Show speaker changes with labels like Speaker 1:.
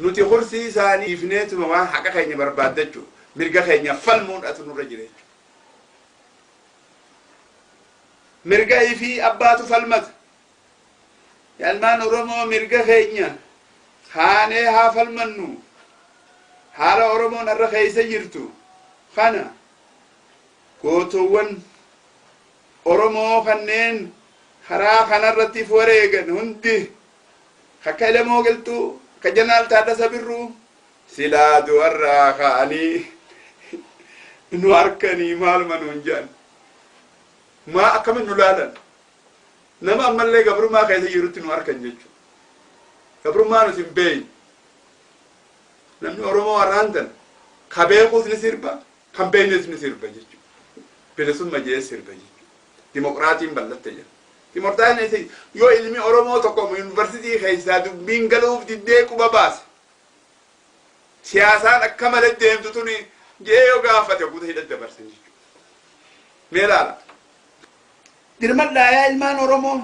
Speaker 1: Nuti kursii isaanii dhiifneetuma waan haqa keenya barbaaddachuu, mirga keenya falmuudhatu nurra jira jechuudha. Mirga ifii abbaatu falmata. Ilmaan Oromoo, mirga keenya kaanee haa falmannu. Haala Oromoon har'a keessa jirtu kana gootowwan Oromoo kanneen karaa kanarratti if wareegan hundi, akka Elemoo Qilxuu, akka Jeneraal Taaddasa Birruu, silaa du'arraa ka'anii nu harkanii maaluma nuun jedhan? Maa akkamin nu laalan? Nama ammallee gabrummaa keessa jirutti nu harkan jechuudha. Gabrummaa nuti hin beeyne. Namni Oromoo har'aan tana ka beekuus ni sirba, kan beeknes ni sirba jechuudha. Bilisumma jee sirba jechuudha. Dimokiraatiin bal'atte jedha. Dimokiraatiin yoo ilmi Oromoo tokko yuunivarsiitii keessaa dubbiin galuuf diddee quba baase, siyaasaan akka malee deemtu tuni jee yoo gaafate, guuta hidha dabarsan jechuudha. Mee ilaala. Dirmadhaa yaa ilmaan Oromoo.